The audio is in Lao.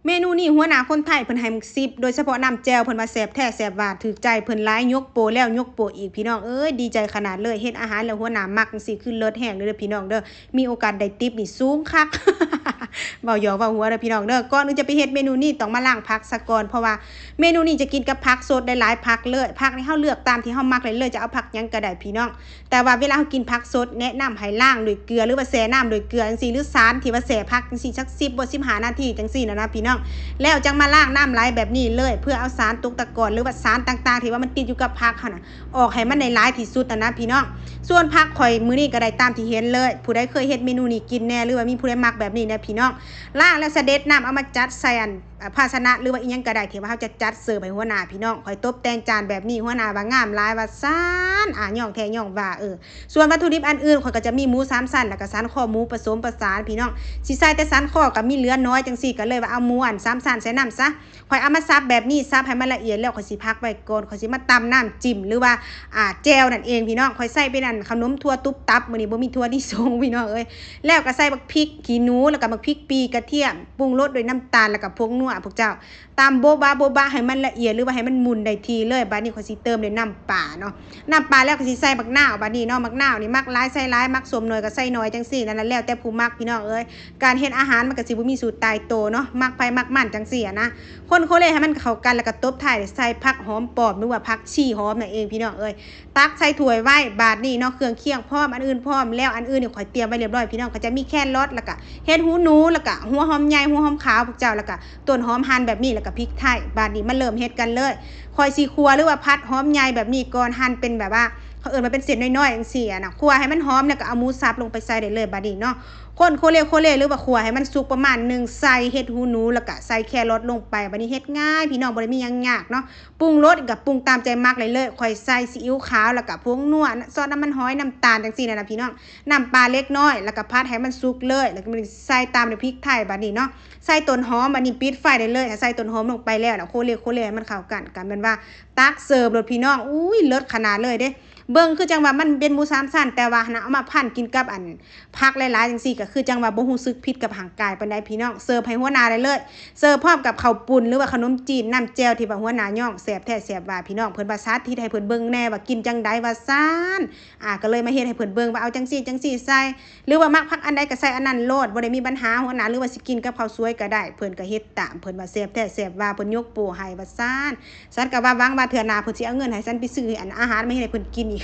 ເມນູນີ້ຫົວໜ້າຄົນໄທເພິ່ນໃຫ້ໝາກສິບ ໂດຍສະເພາະນ້ຳແຈ່ວ ເພິ່ນວ່າແຊບແທ້ແຊບວ່າ ຖືກໃຈເພິ່ນຫຼາຍ ຍົກໂປ້ແລ້ວຍົກໂປ້ອີກ ພີ່ນ້ອງເອີຍ ດີໃຈຂະໜາດເລີຍ. ເຮັດອາຫານແລ້ວຫົວໜ້າມັກຈັ່ງຊີ້ ຄືເລີດແຮງເລີຍເດີພີ່ນ້ອງເດີ. ມີໂອກາດໄດ້ຕິບນີ້ສູງຄັກ ເວົ້າຫຍອກເວົ້າຫົວເດີພີ່ນ້ອງເດີ. ກ່ອນອື່ນຈະໄປເຮັດເມນູນີ້ ຕ້ອງມາລ້າງຜັກສາກ່ອນ ເພາະວ່າເມນູນີ້ຈະກິນກັບຜັກສົດ ຫຼາຍໆຜັກເລີຍ. ຜັກນີ້ເຮົາເລືອກຕາມທີ່ເຮົາມັກໄດ້ເລີຍ ຈະເອົາຜັກຫຍັງກະໄດ້ພີ່ນ້ອງ. ແຕ່ວ່າເວລາເຮົາກິນຜັກສົດ ແນະນຳໃຫ້ລ້າງດ້ວຍເກືອ ຫຼືວ່າແຊ່ນ້ຳດ້ວຍເກືອຈັ່ງຊີ້ ຫຼືສານທີ່ວ່າແຊ່ຜັກຈັ່ງຊີ້ ຈັກສິບບໍ່ ສິບຫ້ານາທີຈັ່ງຊີ້ນະນະພີ່ນ້ອງ. ແລ້ວຈັ່ງມາລ້າງນ້ຳໄຫຼແບບນີ້ເລີຍ ເພື່ອເອົາສານຕົກຕະກອນ ຫຼືວ່າສານຕ່າງໆ ທີ່ວ່າມັນຕິດຢູ່ກັບຜັກຫັ້ນນະ ອອກໃຫ້ມັນໄດ້ຫຼາຍທີ່ສຸດຫັ້ນນະພີ່ນ້ອງ. ສ່ວນຜັກຂ້ອຍມື້ນີ້ກະໄດ້ຕາມທີ່ເຫັນເລີຍ. ຜູ້ໃດເຄີຍເຮັດເມນູນີ້ກິນແດ່ ຫຼືວ່າມີຜູ້ໃດມັກແບບນີ້ແດ່ພີ່ນ້ອງ? ລ້າງແລ້ວສະເດັດນ້ຳ ເອົາມາຈັດໃສ່ອັນ ອາ ພາຊະນະ ຫຼືວ່າອີ່ຫຍັງກະໄດ້ ທີ່ວ່າເຮົາຈະຈັດເສີບໃຫ້ຫົວໜ້າພີ່ນ້ອງ. ຂ້ອຍຕົບແຕ່ງຈານແບບນີ້ ຫົວໜ້າວ່າງາມຫຼາຍວ່າຊັ້ນ ອາ ຍ້ອງແທ້ຍ້ອງວ່າ. ເອີ ສ່ວນວັດຖຸດິບອັນອື່ນ ຂ້ອຍກະຈະມີໝູສາມຊັ້ນ ແລ້ວກະສັນຄໍໝູປະສົມປະສານພີ່ນ້ອງ. ຊິໃສ່ແຕ່ສັນຄໍກະມີເຫຼືອໜ້ອຍຈັ່ງຊີ້ ກະເລີຍວ່າເອົາໝູອັນສາມຊັ້ນໃສ່ນຳຊະ. ຂ້ອຍເອົາມາສັບແບບນີ້ ສັບໃຫ້ມັນລະອຽດແລ້ວ ຂ້ອຍຊິພັກໄວ້ກ່ອນ ຂ້ອຍຊິມາຕຳນ້ຳຈິ້ມ ຫຼືວ່າ ອາ ແຈ່ວນັ້ນເອງພີ່ນ້ອງ. ຂ້ອຍໃສ່ເປັນອັນຂະໜົມຖົ່ວຕຸບຕັບ ມື້ນີ້ບໍ່ມີຖົ່ວລິສົງພີ່ນ້ອງເອີຍ. ແລ້ວກະໃສ່ບັກພິກຂີ້ໜູ ແລ້ວກະບັກພິກປີ ກະທຽມ ປຸງລົດດ້ວຍນ້ຳຕານ ແລ້ວກະຜົງນົວ ພວກເຈົ້າ ຕຳໂບະບະໂບະບະໃຫ້ມັນລະອຽດ ຫຼືວ່າໃຫ້ມັນໝຸ່ນໄດ້ທີ່ເລີຍ. ບາດນີ້ຂ້ອຍຊິເຕີມດ້ວຍນ້ຳປາເນາະ ນ້ຳປາແລ້ວກໍຊິໃສ່ໝາກນາວບາດນີ້ເນາະ. ໝາກນາວນີ້ມັກຫຼາຍໃສ່ຫຼາຍ ມັກສົ້ມໜ້ອຍກໍໃສ່ໜ້ອຍ ຈັ່ງຊີ້ນັ້ນແຫຼະ ແລ້ວແຕ່ຜູ້ມັກພີ່ນ້ອງເອີຍ. ການເຮັດອາຫານມັນກໍຊິບໍ່ມີສູດຕາຍໂຕເນາະ ມັກໃຜມັກມັນຈັ່ງຊີ້ຫັ້ນນະ. ຄົນໂຄເລໃຫ້ມັນເຂົ້າກັນ ແລ້ວກໍຕົບທ້າຍດ້ວຍໃສ່ຜັກຫອມປ້ອມ ຫຼືວ່າຜັກຊີຫອມນັ້ນເອງພີ່ນ້ອງເອີຍ. ຕັກໃສ່ຖ້ວຍໄວ້ບາດນີ້ເນາະ ເຄື່ອງຄຽງພ້ອມ ອັນອື່ນພ້ອມແລ້ວ. ອັນອື່ນນີ້ຂ້ອຍຕຽມໄວ້ລຽບລ້ອຍພີ່ນ້ອງ ກໍຈະມີແຄຣອດ ແລ້ວກະເຫັດຫູໜູ ແລ້ວກະຫົວຫອມໃຫຍ່ ຫົວຫອມຂາວ ພວກເຈົ້າ ແລ້ວກະຕົ້ນຫອມຫັ່ນແບບນີ້ ແລ້ວກະພິກໄທ. ບາດນີ້ມາເລີ່ມເຮັດກັນເລີຍ. ຂ້ອຍຊິຂົ້ວ ຫຼືວ່າຜັດຫອມໃຫຍ່ແບບນີ້ກ່ອນ ຫັ່ນເປັນແບບວ່າ ເຂົາເອີ້ນວ່າເປັນເສັ້ນນ້ອຍໆ ຈັ່ງຊີ້ຫັ້ນນະ. ຂົ້ວໃຫ້ມັນຫອມ ແລ້ວກະເອົາໝູສັບລົງໄປໃສ່ໄດ້ເລີຍບາດນີ້ເນາະ. ຄົນໂຄເລໂຄເລ ຫຼືວ່າຂົ້ວໃຫ້ມັນສຸກປະມານໜຶ່ງ ໃສ່ເຫັດຫູໜູ ແລ້ວກະໃສ່ແຄຣອດລົງໄປ. ບາດນີ້ເຮັດງ່າຍພີ່ນ້ອງ ບໍ່ໄດ້ມີຫຍັງຍາກເນາະ. ປຸງລົດກະປຸງຕາມໃຈມັກໄດ້ເລີຍ ຂ້ອຍໃສ່ຊີອິ້ວຂາວ ແລ້ວກະຜົງນົວ ຊອດນ້ຳມັນຫອຍ ນ້ຳຕານ ຈັ່ງຊີ້ນັ້ນນະພີ່ນ້ອງ. ນ້ຳປາເລັກນ້ອຍ ແລ້ວກະຜັດໃຫ້ມັນສຸກເລີຍ ແລ້ວກະໃສ່ຕາມດ້ວຍພິກໄທບາດນີ້ເນາະ. ໃສ່ຕົ້ນຫອມ ບາດນີ້ປິດໄຟໄດ້ເລີຍ. ໃສ່ຕົ້ນຫອມລົງໄປແລ້ວ ແລ້ວໂຄເລໂຄເລໃຫ້ມັນເຂົ້າກັນ ກະແມ່ນວ່າຕັກເສີບໂລດພີ່ນ້ອງ. ອຸ້ຍ ເລີດຂະໜາດເລີຍເດ້. ເບິ່ງຄືຈັ່ງວ່າມັນເປັນໝູສາມຊັ້ນ ແຕ່ວ່າຫັ້ນນະ ເອົາມາພັນກິນກັບອັນ ຜັກຫຼາຍໆຈັ່ງຊີ້ ກໍຄືຈັ່ງວ່າບໍ່ຮູ້ສຶກຜິດກັບຮ່າງກາຍປານໃດພີ່ນ້ອງ. ເສີບໃຫ້ຫົວໜ້າໄດ້ເລີຍ ເສີບພ້ອມກັບເຂົ້າປຸ້ນ ຫຼືວ່າຂະໜົມຈີນນ້ຳແຈ່ວ ທີ່ວ່າຫົວໜ້າຍ້ອງແຊບແທ້ແຊບວ່າພີ່ນ້ອງ. ເພິ່ນວ່າສາທິດໃຫ້ເພິ່ນເບິ່ງແດ່ວ່າກິນຈັ່ງໃດວ່າຊັ້ນ. ອາ ກໍເລີຍມາເຮັດໃຫ້ເພິ່ນເບິ່ງວ່າເອົາຈັ່ງຊີ້ຈັ່ງຊີ້ໃສ່ ຫຼືວ່າມັກຜັກອັນໃດກໍໃສ່ອັນນັ້ນໂລດ ບໍ່ໄດ້ມີບັນຫາຫົວໜ້າ ຫຼືວ່າຊິກິນກັບເຂົ້າສວຍກໍໄດ້. ເພິ່ນກໍເຮັດຕາມ ເພິ່ນວ່າແຊບແທ້ແຊບວ່າ ເພິ່ນຍົກໂປ້ໃຫ້ວ່າຊັ້ນ. ສັນກໍວ່າຫວັງວ່າເທື່ອໜ້າເພິ່ນຊິເອົາເງິນໃຫ້ສັນໄປຊື້ອັນອາຫານມາເຮັດໃຫ້ເພິ່ນກິນອີກ.